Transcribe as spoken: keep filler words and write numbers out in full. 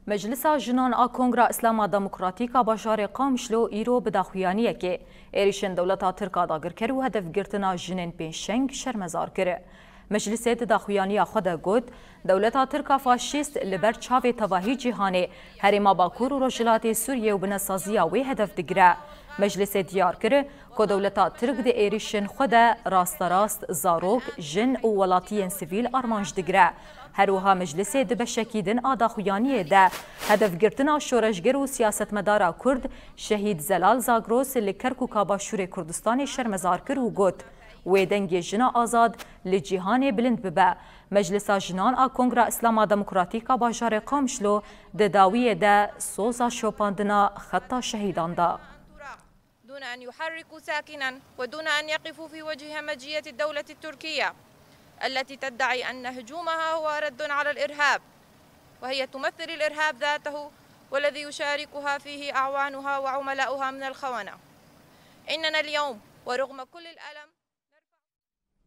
Meclisa Jinan a Kongra Îslama Demokratîk a bajarê Qamişlo îro bi daxuyaniyekê êrîşên dewleta Tirk a dagirker û hedefgirtina jinên pêşeng şermezar kir. Meclisê di daxuyaniya xwe de got, dewleta Tirk a faşîst li ber çavê tevahî cîhanê Herêma Bakur û Rojhilatê Sûriyê û binesaziya wê hedef digire. Meclisê diyar kir ku dewleta Tirk di êrîşên xwe de rasterast zarok, jin û welatiyên sivîl armanc digire. Her wiha meclisê di beşekî din a daxuyaniyê de hedefgirtina şoreşger û siyasetmedara Kurd Şehîd Zelal Zagros li Kerkûka Başûrê Kurdistanê şermezar kir û got, wê dengê jina azad li cîhanê bilind bibe. Meclisa Jinan a Kongra Îslama Demokratîk a bajarê Qamişlo di dawiyê de soza şopandina xeta şehîdan da. دون أن يحركوا ساكنا ودون أن يقفوا في وجه همجية الدولة التركية التي تدعي أن هجومها هو رد على الإرهاب، وهي تمثل الإرهاب ذاته والذي يشاركها فيه أعوانها وعملاؤها من الخونة. إننا اليوم ورغم كل الألم